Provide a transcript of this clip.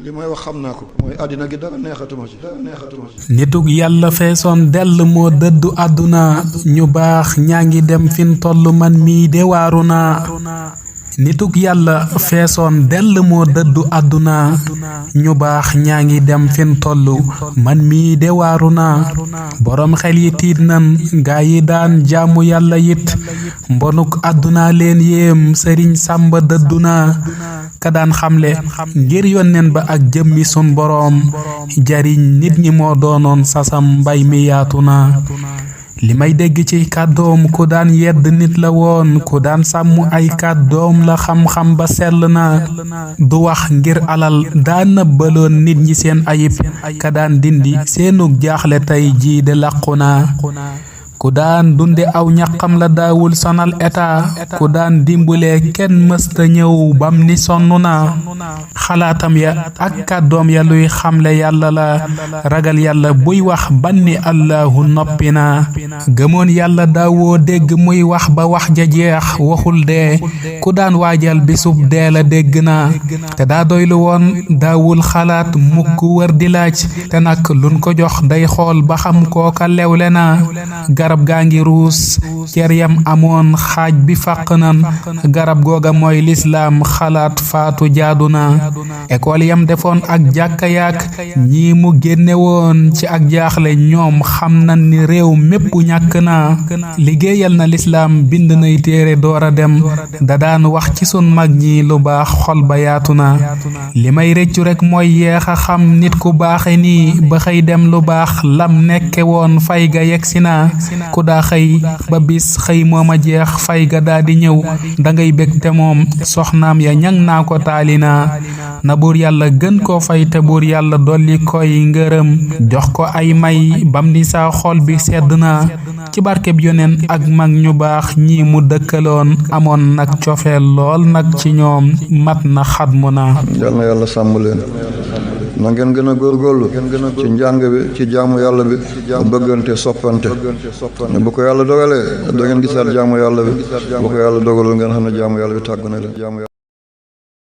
li may wax xam naa ko mooy àddina gi dara neexatuma ci nitug yàlla feesoon dell moo dëddu àdduna ñu baax ñaa ngi dem fin toll man mii de waaru naa nitug yàlla feesoon dell moo dëddu àdduna ñu baax ñaa ngi dem fin tollu man mii de waaru naa boroom xel yi tiit nan gaa yi daan jaamu yàlla yit mbonuk àdduna leen yéem sëriñ sàmba dëddu na ka daan xamle ngir yónneen ba ak jëmmi sun boroom jariñ nit ñi moo doonoon sasam mbay mi yaatu na li may dégg ci kàddoom ku daan yedd nit la woon ku daan sàmm ay kàddoom la xam-xam ba sell na du wax ngir alal daan nëbbaloon nit ñi seen ayib ka daan dindi seenug jaaxle tey jii de làqu na ku daan dunde aw ñaqam la daawul sonal état ku daan dimbule kenn mësta ñëw bam ni sonn na xalaatam ya ak kàddoom ya luy xamle yàlla la ragal yàlla buy wax banni allahu noppi na gëmoon yàlla daawoo dégg muy wax ba wax ja jeex waxul dee ku daan waajal bisub dee la dégg na te daa doylu woon daawul xalaat mukk wër di laaj te nag luñ ko jox day xool ba xam kooka lewle na garab gaa ngi ruus cer yam amoon xaaj bi fàq nan garab googa mooy lislaam xalaat faatu jaadu na école yam defoon ak jàkka yaak ñii mu génne woon ci ak jaaxle ñoom xam nan ni réew mépp ñàkk na liggéeyal na lislaam bind nay téere door a dem da daan wax ci sun mag ñi lu baax xol ba yaatu na li may rëccu rekk mooy yeex a xam nit ku baaxe nii ba xëy dem lu baax lam nekke woon fay ga yegsi na ku daa xëy ba bis xëy mooma jeex fay ga daa di ñëw dangay bég te moom soxnaam ya ñang naa ko taali na buur yàlla gën koo fay te buur yàlla dolli koy ngërëm jox ko ay may bam ni saa xol bi sedd na ci barkeb yoneen ak mag ñu baax ñi mu dëkkaloon amoon nag cofeel lool nag ci ñoom mat na xadmu na yal na yàlla sàmm leen na ngeen gën a góorgóorlu ci njàng bi ci jaamu yàlla bi bëggante soppante bu ko yàlla dogalee da ngeen gisaat jaamu yàlla bi bu ko yàlla dogalul ngeen xam ne jaamu yàlla bi tàggu na leen